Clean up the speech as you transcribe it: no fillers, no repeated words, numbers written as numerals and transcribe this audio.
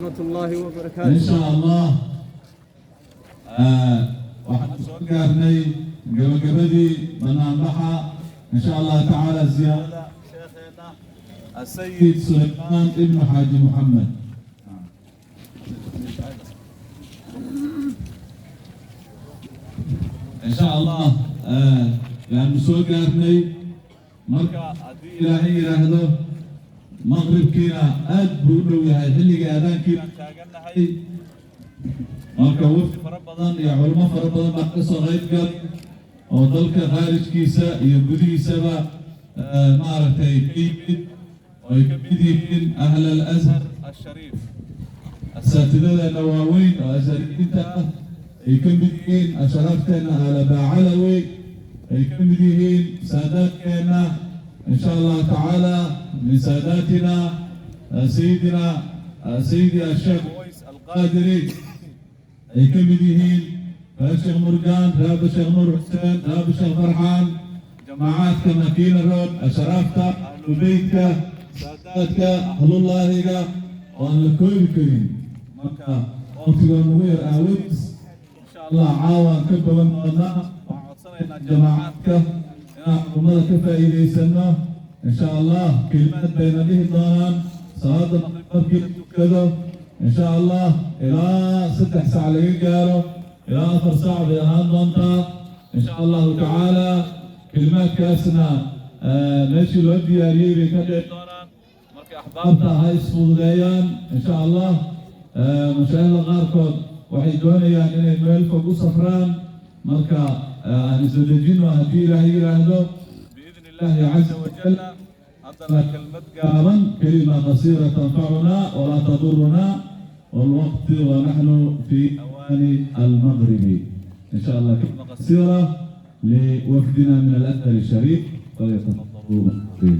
ورحمة الله وبركاته. Insha Allah waxaan soo gaarnay gabagabadii banaanbaxa, insha Allah tacaala, ziyaarada sheekheena Asayid Sulaymaan Ibnu Xaaji Muxamed. Insha Allah yaanu soo gaarnay. Marka haddii Ilaahay yidhaahdo, maqribkiina aad buu u dhow yahay, xilliga aadaankii baan taagannahay. Marka wafdi fara badan iyo culimo fara badan baa ka soo qayb galay oo dalka khaarijkiisa iyo gudihiisaba maaragtay ka yimid, oo ay ka mid yihiin Ahl Al Azhar Ashariif, asaatidadeenna waaweyn oo azhariyiinta ah, ay ka mid yihiin ashraafteena Aala Baacalawe, ay ka mid yihiin saadaadkeenna, insha Allah tacaala, min saadaatina sayidina sayidi Asheekh Uways Alqaadiri, ay ka mid yihiin reer Sheekh Murgaan, reer Sheekh Nuur Xuseen, reer Sheekh Farxaan, jamaacaadka Makiina Road, ashraafta ahlu beytka, saadaadka ahlullaahiga oo aan la koobi karin. Marka waqtiga nagu yar aawadiis, insha Allah caawaan ka baban doonaa. Waxaan codsanaynaa jamaacaadka inaan culummada ka faa'iidaysano. Insha Allah kelimaad bayna dhihi doonaan salaada maqrib markii la tukado, insha Allah, ilaa 3 saac laga gaaro, ilaa 4 saac bay ahaan doontaa, insha Allahu tacaala. Kelimaadkaasna meeshii loo diyaariyey bay ka dhici doonaan. Markay axbaabta ha isfududeeyaan, insha Allah. Mashaayilda qaarkood waxay doonayaan inay meel fog u safraan. Marka aan isdejino haddii Ilaahay yidhaahdo, biidni Illaahi caza wajal. Haddana kelmad gaaban, kelima qasiira tanfacuna walaa taduruna, والوقت ونحن في أوان المغرب. إن شاء الله كلمة قصيرة لوفدنا من الأزهر الشريف، فليتفضلوا مشكورين.